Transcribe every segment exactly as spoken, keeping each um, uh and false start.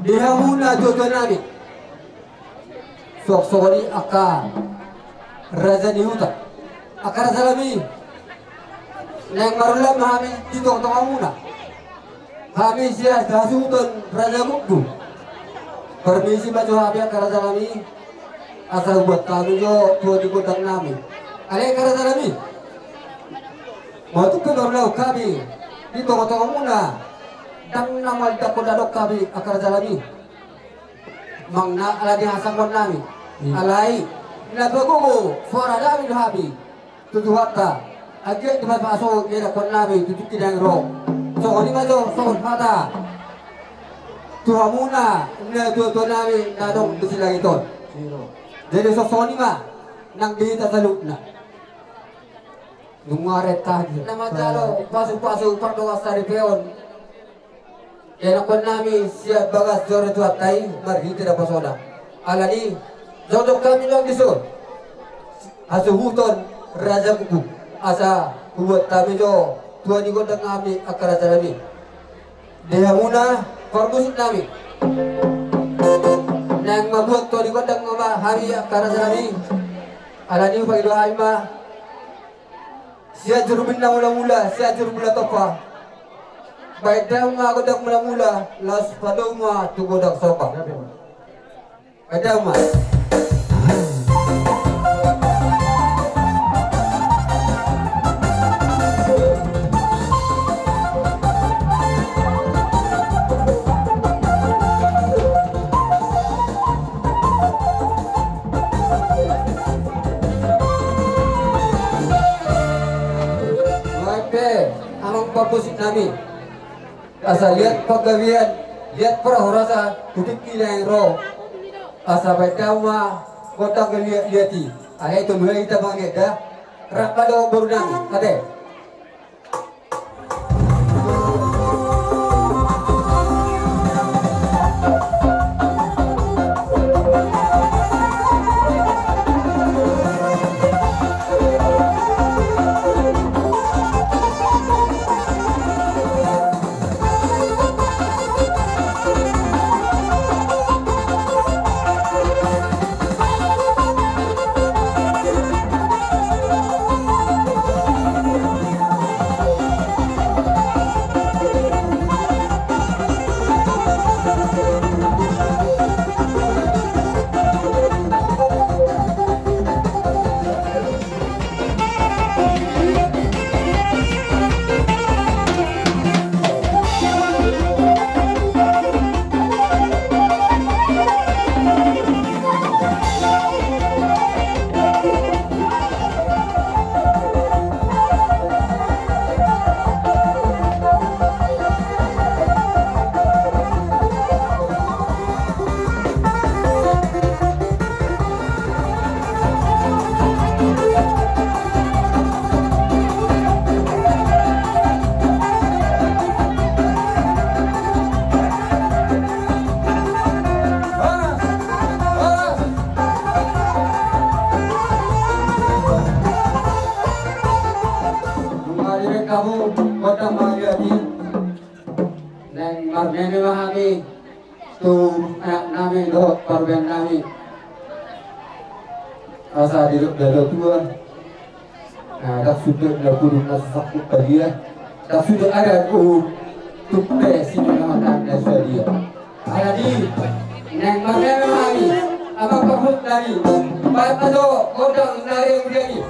Di hamu na tuatua nami, suang songon i angka raja ni huta, angka raja nami, naeng marula ma hami di tongatongamuna. Hami sian hasuhuton Raja Guggu. Permisi ma jo hami angka raja nami, asa hubuat hami jo tua ni gondang nami. Alai angka raja nami, molo tung pe marula hami di tongatongamuna, ndang na mangulahon na adong hami angka raja nami. Manang na ala ni hasangapon nami. Alai na pagogo soara nami do hami tu Tuhanta. Anggiat dipasahat ianakkon nami tu tingki na naeng ro. Songon i ma jo songon hata tu hamuna na tuatua nami na adong di silangit on. Jadi songon i ma nang di hita saluhutna. Nunga renta na manjalo pasupasu pardongansaripeon ianakkon nami sian bagas joro ni Tuhanta i marhite naposona. Alani i jongjong hami nang dison hasuhuton Raja Guggu, asa hubuat hami jo tua ni gondang hami angka raja nami. Di hamuna parmusik nami, naeng mambuat tua ni gondang ma hami angka raja nami. Alani i hupangido hami ma sian jurumuna mulamula, sian jurumuna tompa. Baen damang ma gondang mulamula, laos padomu ma tu gondang somba. Baen damang ma. Baen pe amang parmusik nami. Asa liat panggabean, liat parhorasan tu tingki na naeng ro. Asa baen damang ma gondang na liatliat i. Alai tolu hali hita mangido da. Rap ma dohot boru nami, ate. Nunga direk hamu gondang mangaliat i. Naeng marmeme ma hami tu anak nami dohot parumaen nami. Asa didok do tua, ndang sude na pudun na so sangkut badia, ndang sude adat uhum, tung pe siningamatan na sadia. Alani i naeng marmeme ma hami, amang parmusik nami, baen ma jo gondang na riang-riang i.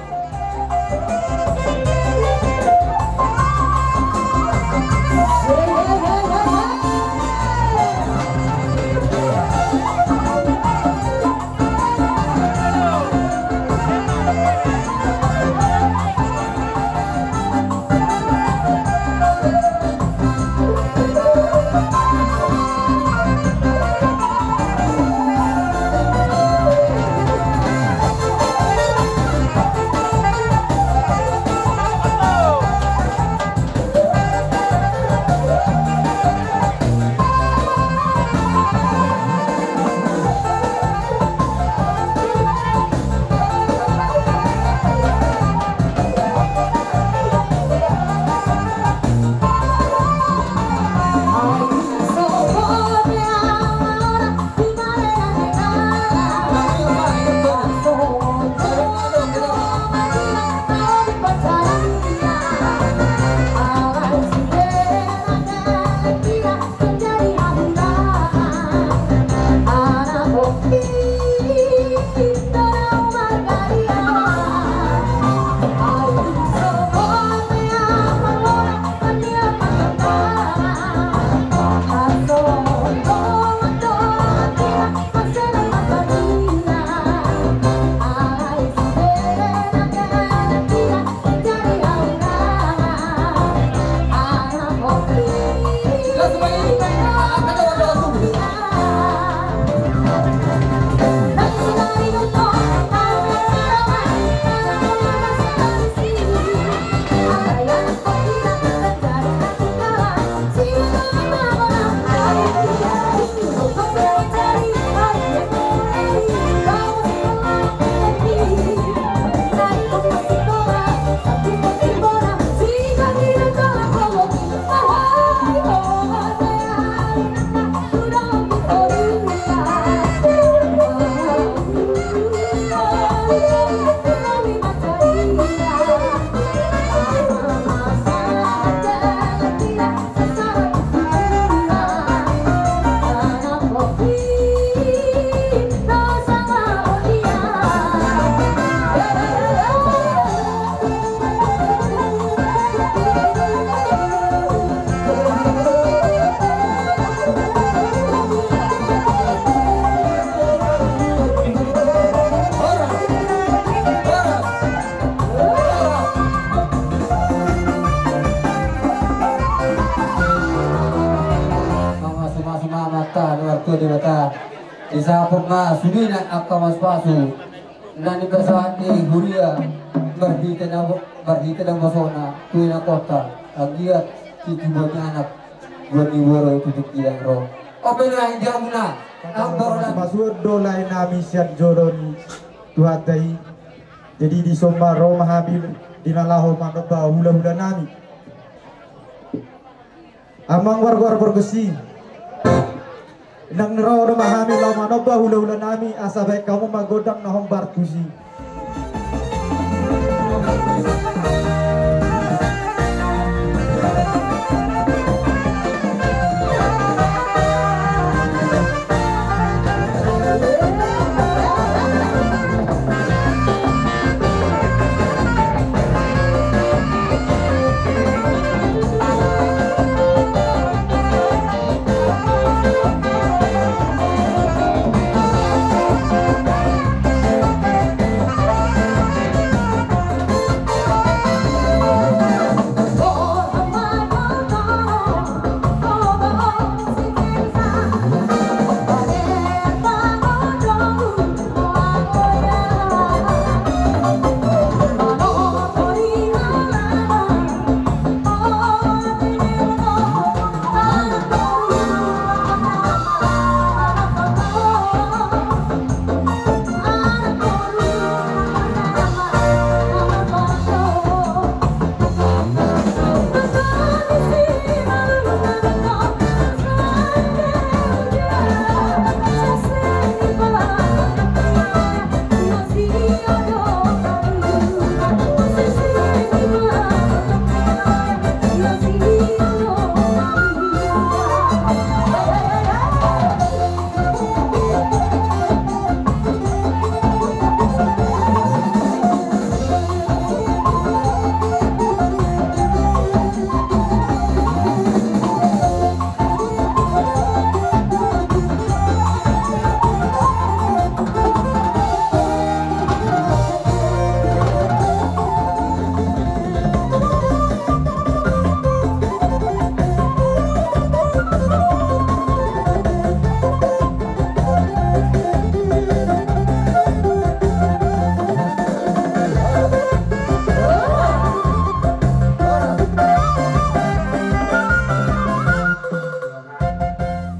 Amanta na martua Debata, disahapon ma sudena angka pasupasu na nipasahat ni huria marhite na, marhite na bosona tu inangkonta, anggiat titi buat ni anak, buat ni boru tu tingki i ro. Ope na india muna. Pasupasu do lae nami sian jolo ni Tuhanta i. Jadi dison ma ro ma hami di na laho manomba hulahula nami. Amang warga Borgesi. Nang ro do ma hami laho manomba hulahula nami asa baen hamu ma gondang na hombar tusi.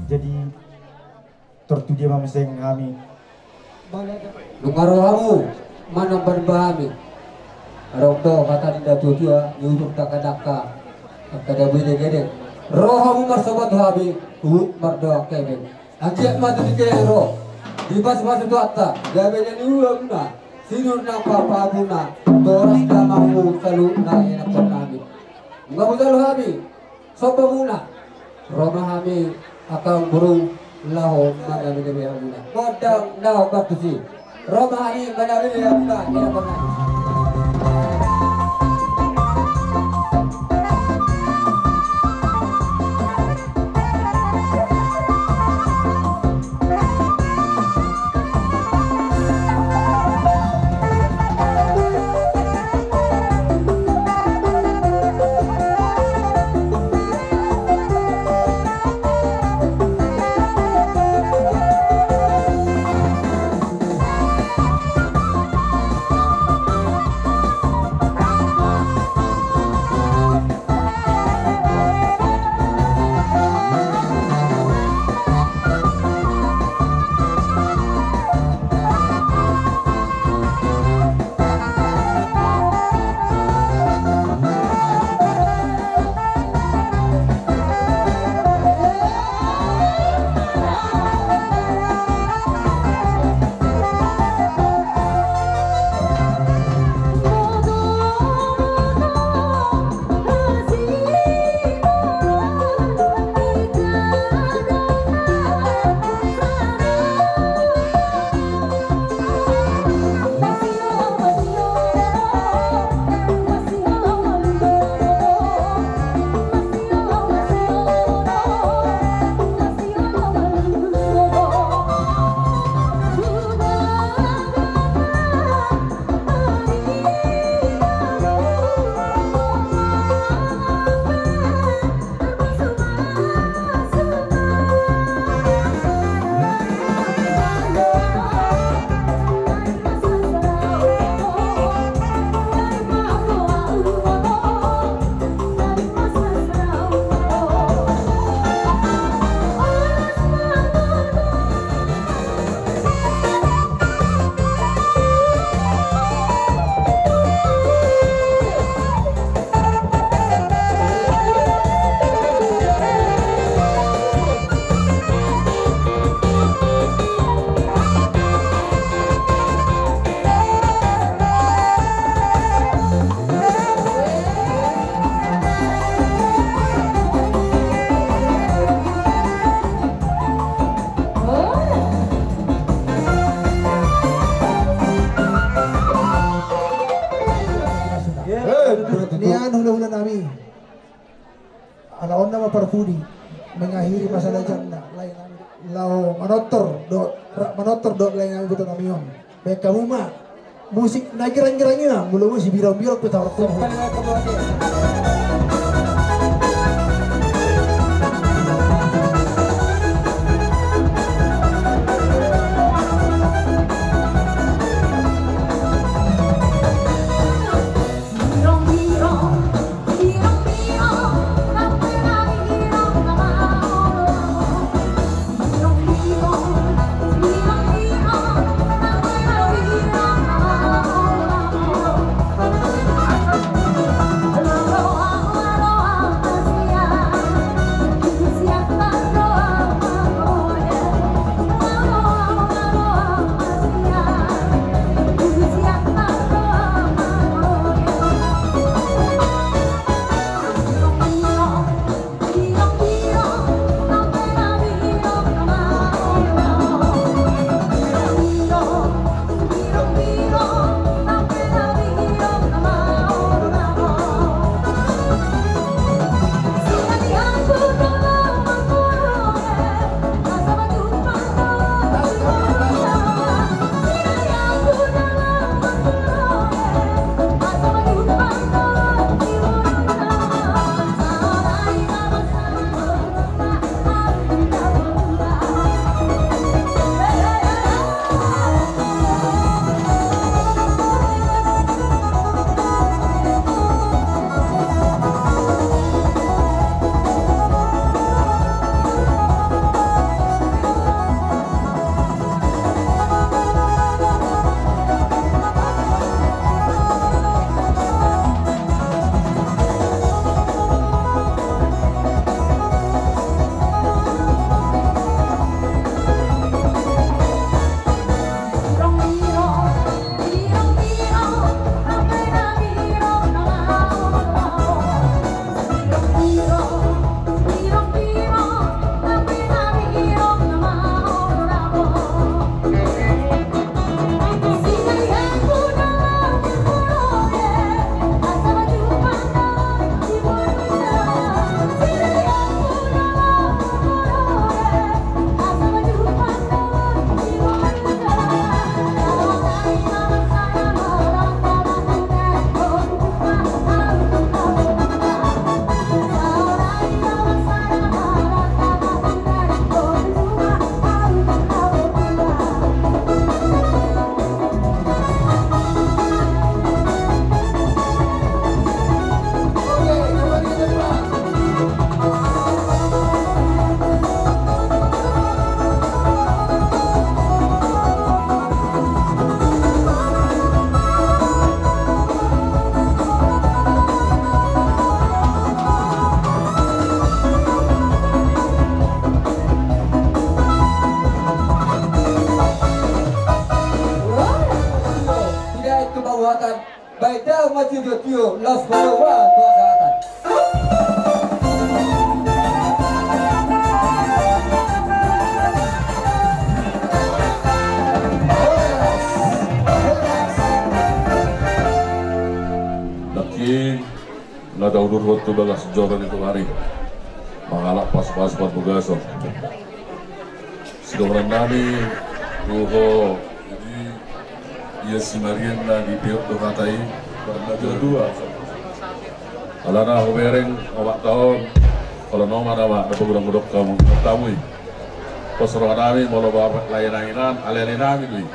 Jadi, tor tu dia ma muse hami. Nunga ro hamu manomba hami. Adong do hata ni natuatua, ni udur dangkadangka, angka dabu i dengedeng. Ro hamu marsogot tu hami, huhut mardongan hepeng. Anggiat ma tu tingki i ro, dipasupasu Tuhanta gabe na niula muna, sinur nang papaabuna, toras damangmu saluhutna ianakhon nami. Nunga hujalo hami somba muna. Ro ma hami angka boru laho mandabe-dabe hamuna gondang na hombar tusi. Ro ma hami mandabe-dabe hamuna ianakhon nami. Lae nami, laho manortor dohot, ra-, manortor dohot lae nami, boto nami on. Baen hamu ma musik na girang-girang i ma, molo muse birong-birong pe taortor. Tidak itu bau hatan. Baen damang ma tio-tio, laos ma roha tu hasahatan. Nangkin na taudurhon tu bagas joro ni Tuhan i, mangalap pasupasu parbagason. Sidohonon nami tu ho, jadi ia si Marian na di peot do hata i, pernah dua-dua. Alana hubereng omak taon, kalau noma nama na pagurang godok hamu, tamu i. Pos roha nami, molo bapak lae nami nan, ale-ale nami do i.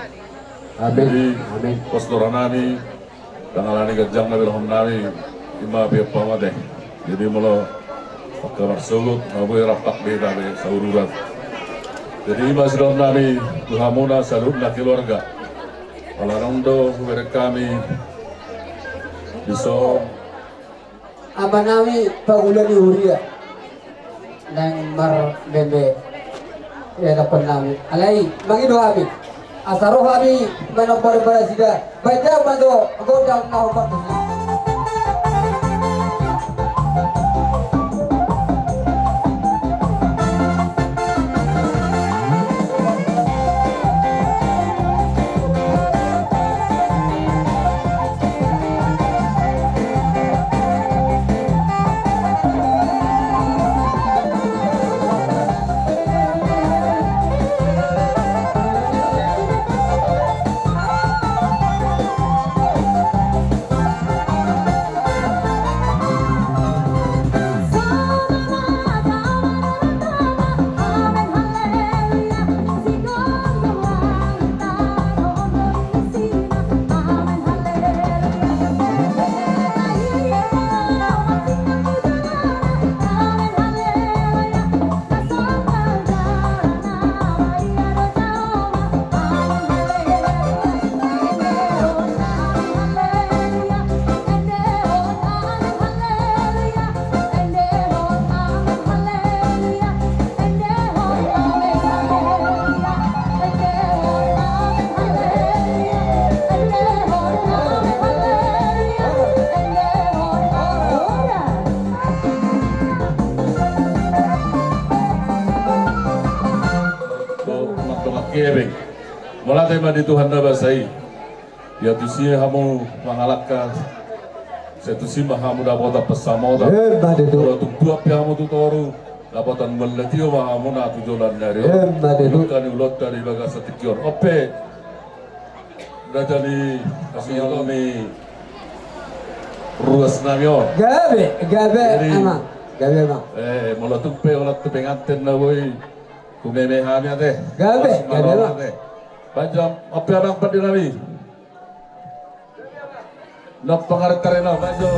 Amin. Jadi, amin. Pos roha nami, Ndang alani ganjang na belohon nami, ima pe pamate. Jadi molo angka marsogot, na boi rampak be tabe saururan. Jadi ima sidohonon nami tu hamuna saluhutna keluarga. Ala naung do hubereng hami dison. Ama nami pangula ni huria. Naeng marmeme ianakhon nami. Alai mangido hami asa ro hami manombor barasida. Baen damang do gondang na hombar tusi. Gabing. Mauliate ma di Tuhan na basa i. Ia tusi hamu mangalangka, sai tusi ma hamu dapotan pansamotan. Emma tutu. Molo tung tuat pe hamu tu toru, dapotan mauliate ma hamu na tu joloan ni ari on. Emma tutu. Dibuka ni ulaonta di bagasan tingki on. On pe. Raja ni hami ruas nami on. Gabe, gabe, jadi, amang. Gabe, amang. Eh, molo tung pe holan tu penganten na boi. Kumeme hami ate. Gabe, gabe, amang. Baen jo, on pe amang pande nami. Nang pangarit-arit na, baen jo.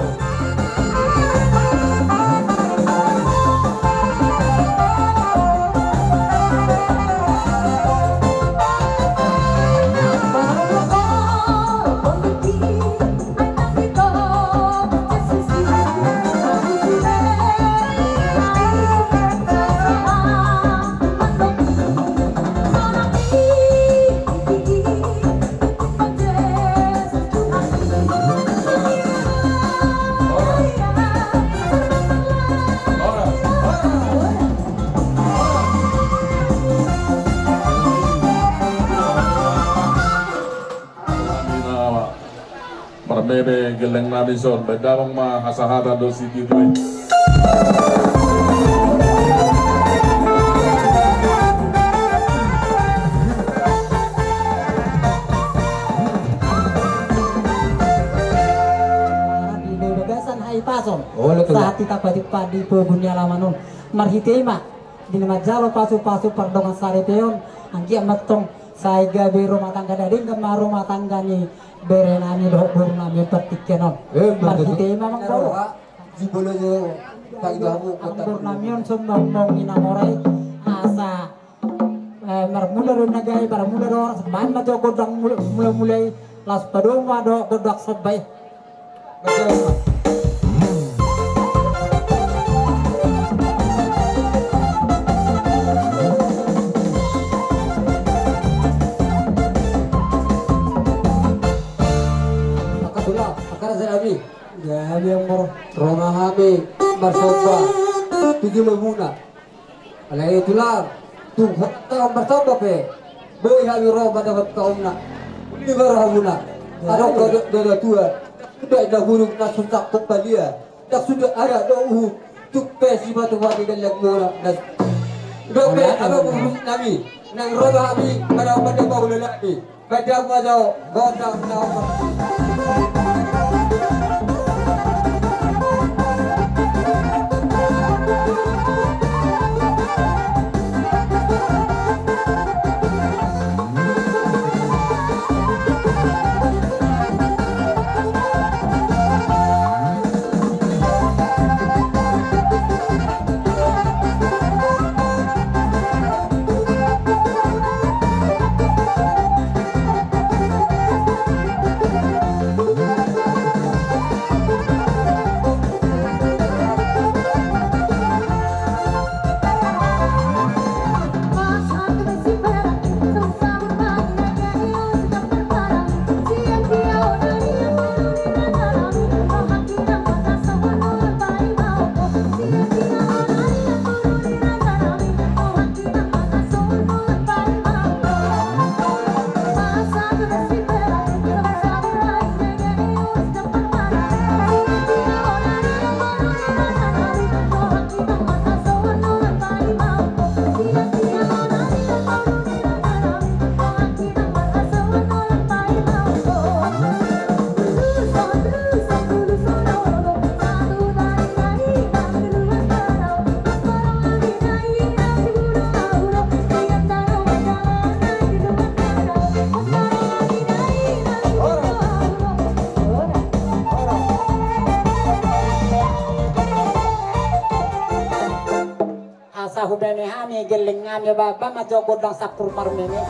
Marmeme gelleng nami son, baen damang ma hasahatan dohot sitiotio i. Di bagasan hahipason. Olo, tulang. Sahat hita patimpa di pogu ni alaman on. Marhite i ma di na manjalo pasu-pasu pardongan saripeon, anggiat ma tong sai gabe rumah tangga na denggan ma rumah tangga ni bere nami dohot boru nami partingkian on. Eh, marhite i ma amang boru. Amang boru nami on, songon na umbahen ni na mora i, asa, eh, marmula do na gabe, marmula do horas, baen ma jo gondang mula-mula i, laos padomu ma dohot gondang somba i. Angka tulang, angka raja nami. Jadi amang boru. Ro ma hami marsomba tu jumabuna. Alai tulang, tung hot taon marsomba pe, boi hami ro mandapothon taonna. Uli ma rohamuna. Adong do na tua, suda inna hurung na so sangkot balia, ndang suda adat dohot uhum, tung pe sipatumani gelleng muna. Dope amang boru nami, naeng ro ma hami mandapothon pahula nami. Asa hubege hami gelleng nami, baen ma jo gondang sampur marmeme.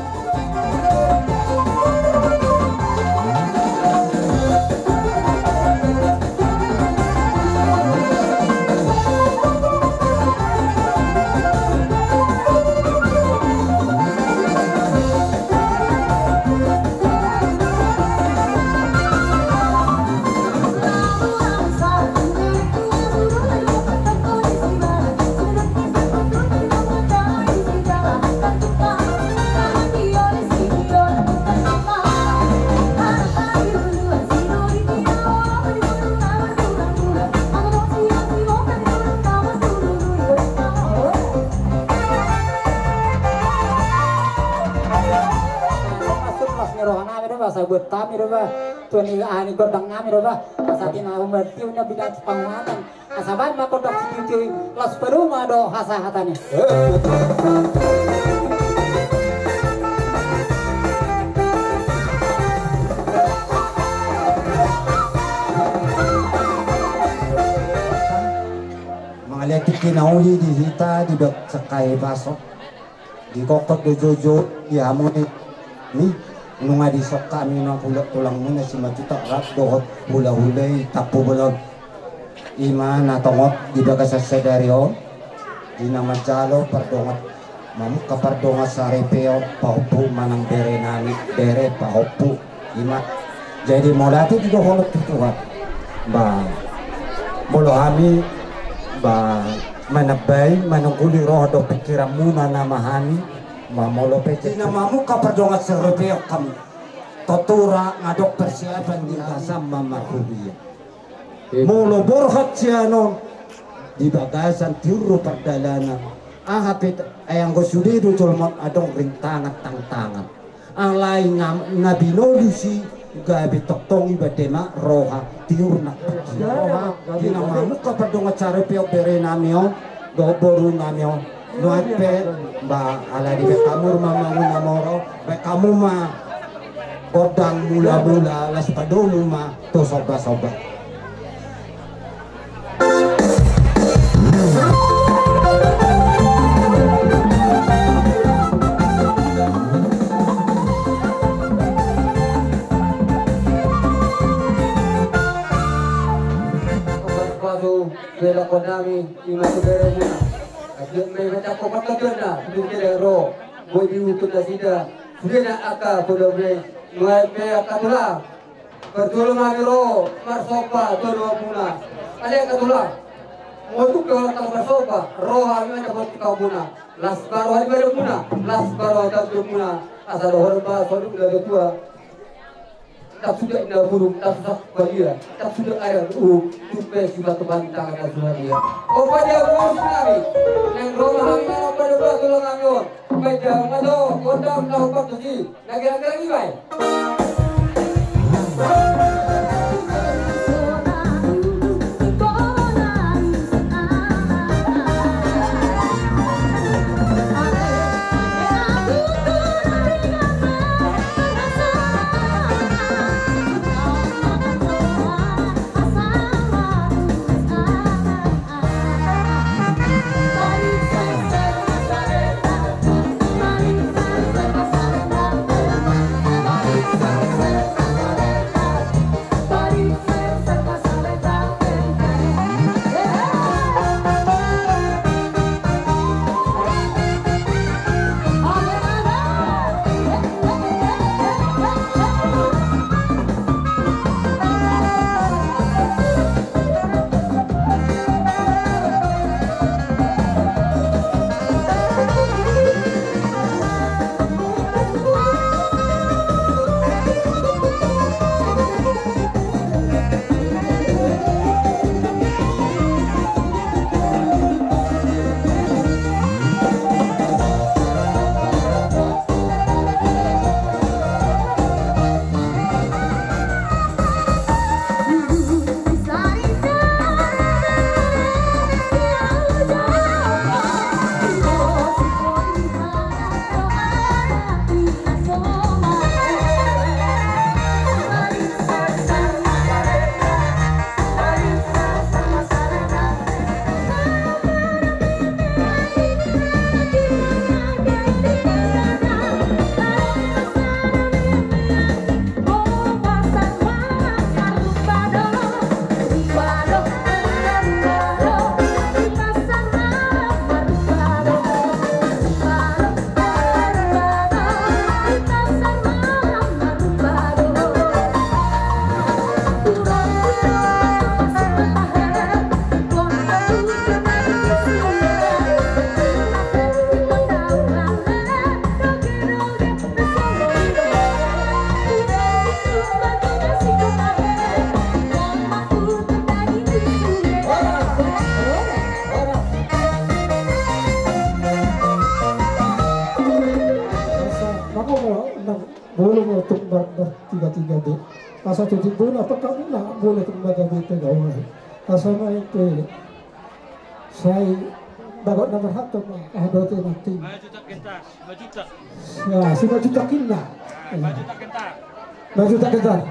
Asa buat kami do ba, tuan ni, ah, ni gondang kami do ba, asa tina umat tiu na bidang panguatan, asa baen ma gondang sititi, laos padomu ma do hasahatan i. Mangaliat tingki na uli di hita di bak sakai paso. Di kokot do joujou di hamu ni, ni, nunga disok hami nang hulahulangmuna Simanjuntak rap dohot hulahula i Tampubolon. Ima na tongot di bagasan sadari on, di na manjalo pardongan, mamungka pardongan saripeon, pahompu manang bere nami, bere pahompu. Ima. Jadi mauliate do dohonon tu Tuhan. Ba, molo hami, ba, manambai, manungguli roha dohot pingkiranmuna nama hami, ba, molo pe di na mamungka pardongan saripeon hami. Tontu ra nga adong persiapan di bagasan ma marhuria. Molo borhat sian on, di bagasan tiur do pardalanan. Aha pe, ai anggo sude do jolma on adong rintangan tantangan. Alai nga na binolus i gabe tongtong iba demak roha tiur na. Roha, di na mamungka pardongan saripeon bere nami on, dohot boru nami on. Nuaeng pe, ba, ala dibaen hamu rumah mangun na moro, baen hamu ma gondang mula-mula, laos padomu ma tu somba-somba. Pasu, bela konami, ima tu bere muna. Agiat ma i ma cakko parkabianna, tu bere ro, boi diuntun nasida, sudena angka poda be, nuaeng pe angka tulang. Parjolo ma hami ro marsomba tu hamu muna. Ale angka tulang. Molo tung pe holan tong marsomba, ro hami ma jabot tu hamu muna. Las baru hami badan muna, las baru hami badan muna. Asa dohonon ma songon na tua. Ndang suda inna burung, ndang suda balia, ndang suda air uhum, tung pe sibatu pantangan na suda dia. Opa dia bos nami. Nang ro ma hami manang pada batu tulang hami on. Baik dia mato, kondang na opat tusi. Lagi-lagi lagi, Bay. Molo ma tung bar, bar tiga tiga be. Asa tu timbuna pangkapna, molo tung bagabe pe gabe. Asa ma ite sai bagot na marhata ma, aha dohot nanti. Lima juta gentas, lima juta. Ya, lima juta kina. Lima juta gentas. Lima juta gentas.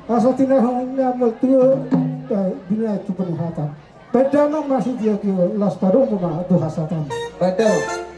Asa tinehon na molo tutu, eh, binahen tu panuhatan. Baen damang ma sitiotio, laos padomu ma tu hasahatan. Baen damang.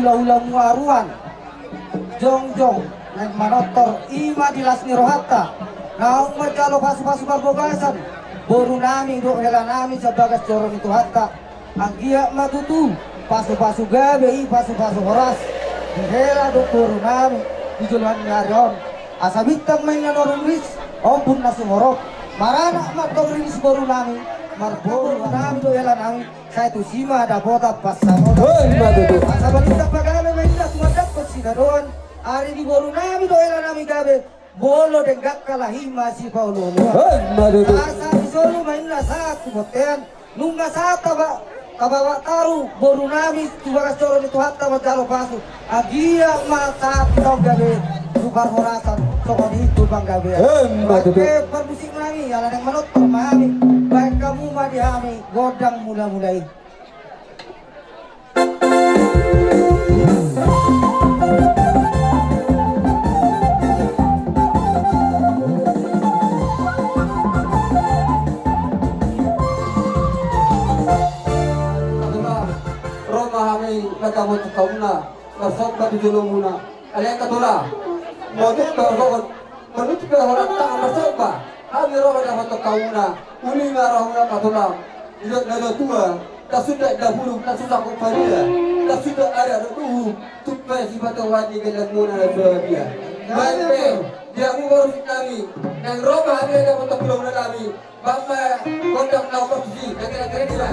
Hulahula muaruan, jongjong naeng manortor, i ma di las ni rohanta. Naung manjalo pasupasu parbagason boru nami dohot hela nami sian bagas joro ni Tuhanta. Anggiat ma tutu pasupasu gabe i, pasupasu horas di hela dohot boru nami di joloan ni ari on. Asa bintang ma inna na rumiris, ombun na sumorop, maranak ma antong riris boru nami, marboru nami dohot hela nami. Sai tusi ma dapotan pansamotan. Ima tutu. Asa balintang pagabe ma inna tumandangkon sitadoan. Ari ni boru nami dohot hela nami gabe, molo denggan halahi ma sipaolooloan. Ima tutu. Asa di solu ma inna sahat tu bontean. Nunga sahat taba, taba taru boru nami tu bagas joro ni Tuhanta manjalo pasu. Anggiat ma sahat tong gabe tu parhorasan songon i tu panggabean. Ima tutu. Bahen pe parmusik nami, ala naeng manortor ma hami, bahen hamu ma di hami gondang mulamula i. Ro ma hami na gabe tu hamuna, marsomba tu jolomuna. Alai angka tulang, molo tung pe sogot manutup pe holan tangan marsomba, hami ro ma dapotan hamuna. Uli ma rohamuna angka tulang. Didok na tua, tarsongon dapuru, tarsongon paria, tarsongon adat dohot uhum, tung pe sipatupaon ni gellengmuna na sude dia. Bahen pe di hamu parmusik nami, naeng ro ma hami dapotan hamuna nami. Bahen ma gondang na parmusik, na kira-kira.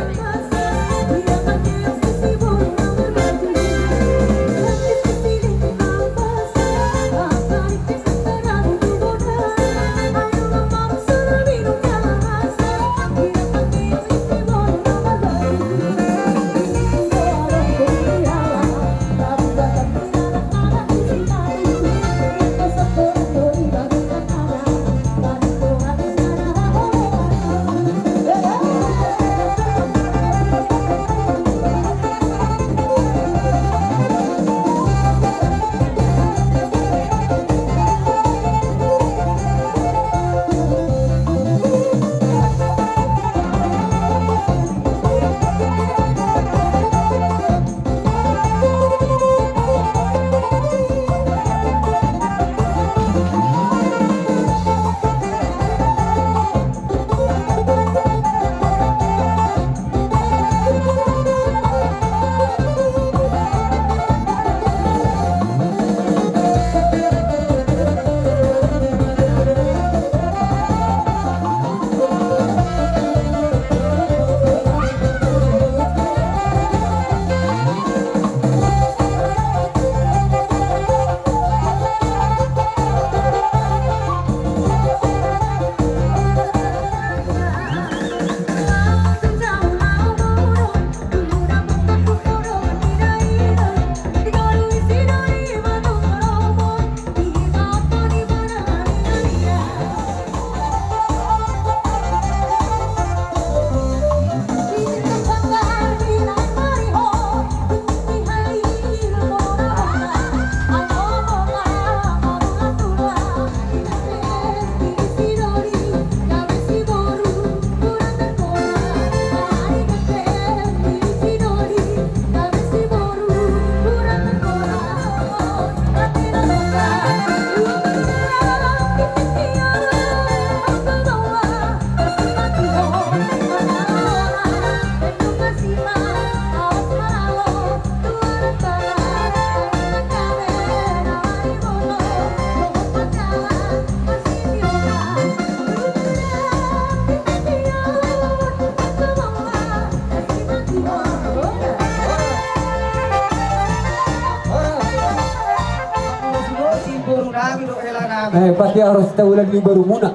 Eh, pasti harus tahu lagi baru muna.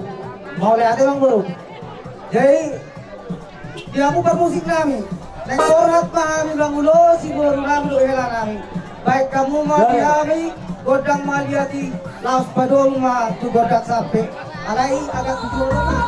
Mauliate, Amang Boru. Jadi, di hamu parmusik nami, naeng borhat ma hami mangulosi boru nami dohot hela nami. Bahen hamu ma di hami gondang mauliate, laos padomu ma tu gondang sampe. Alai agak tu jolo ma.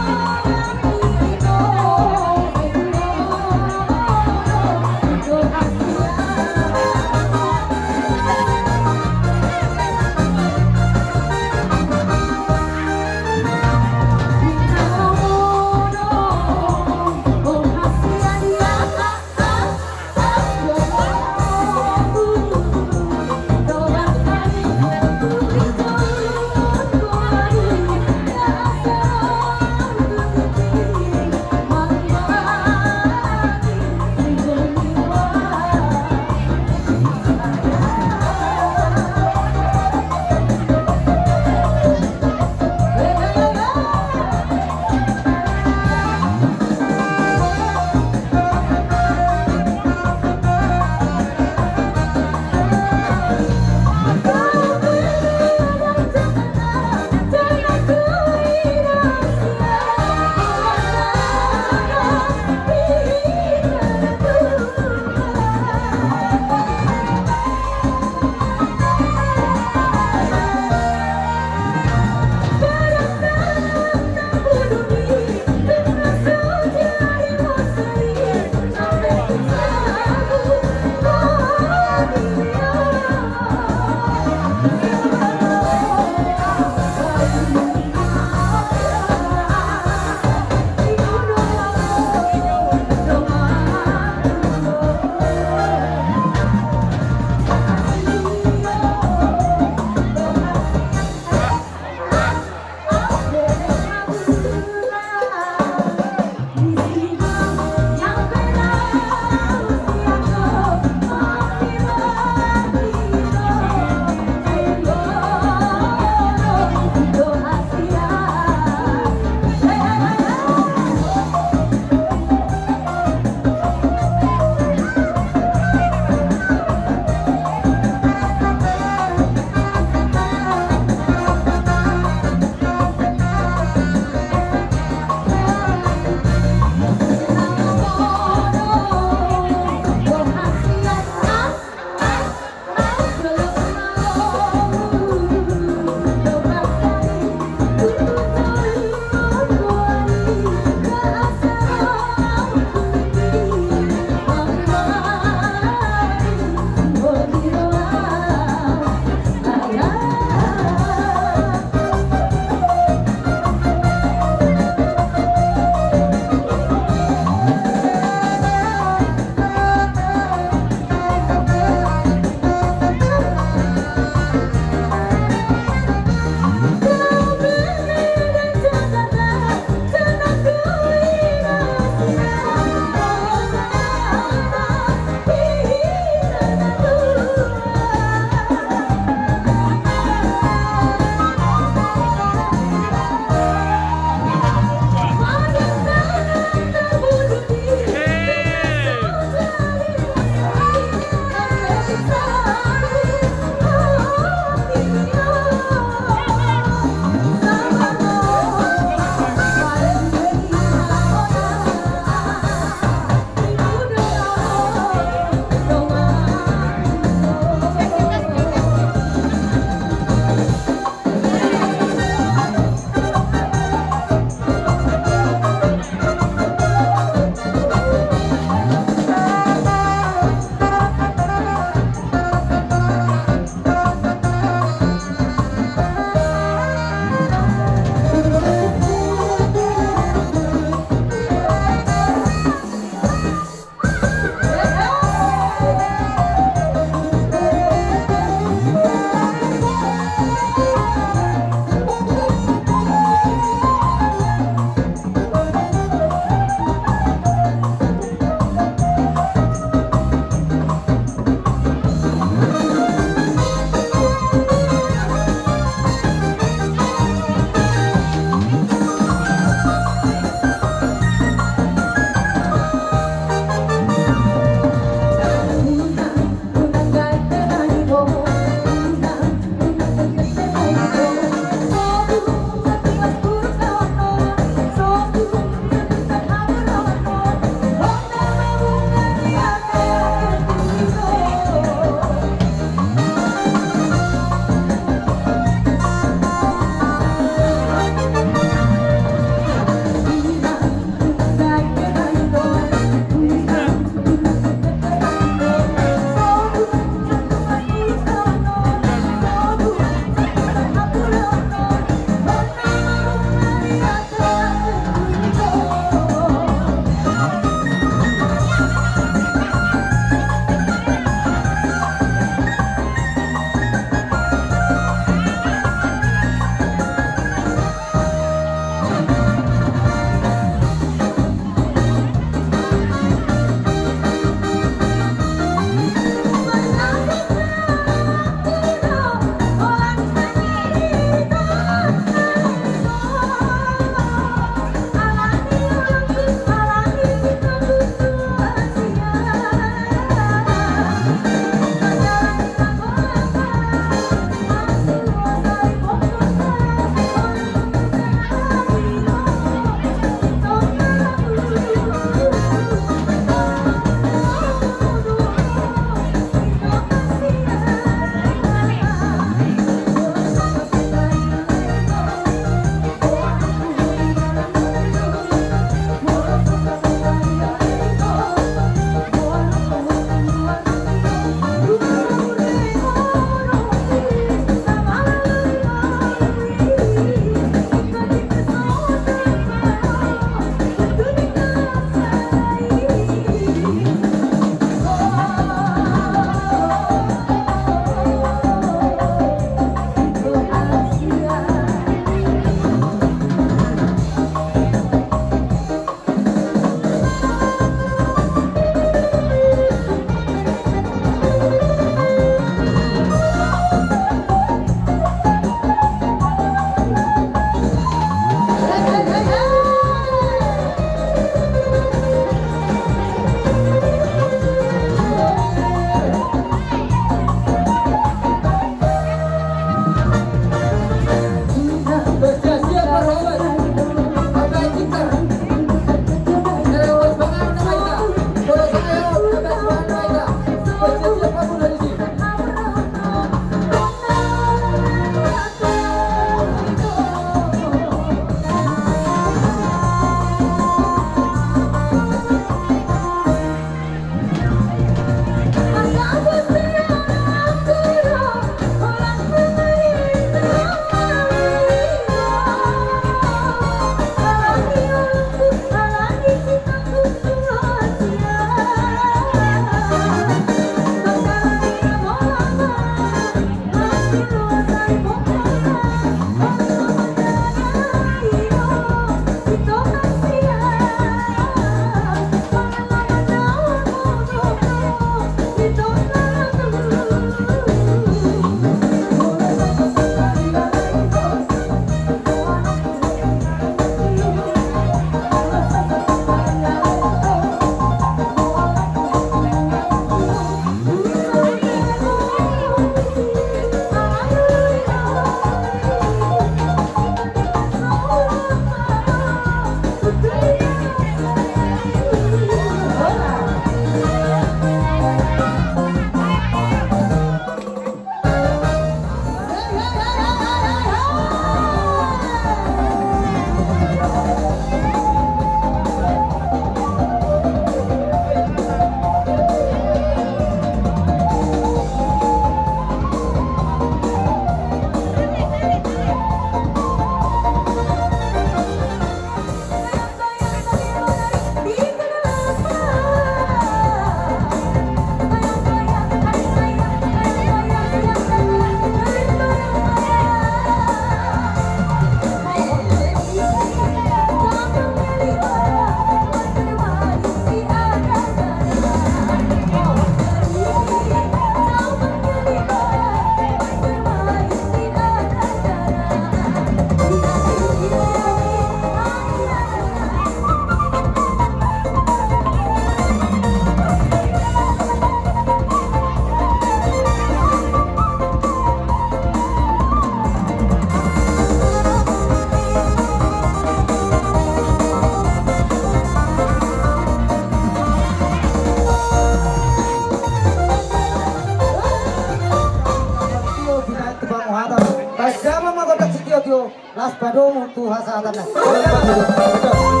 As padomu tu hasahatan na.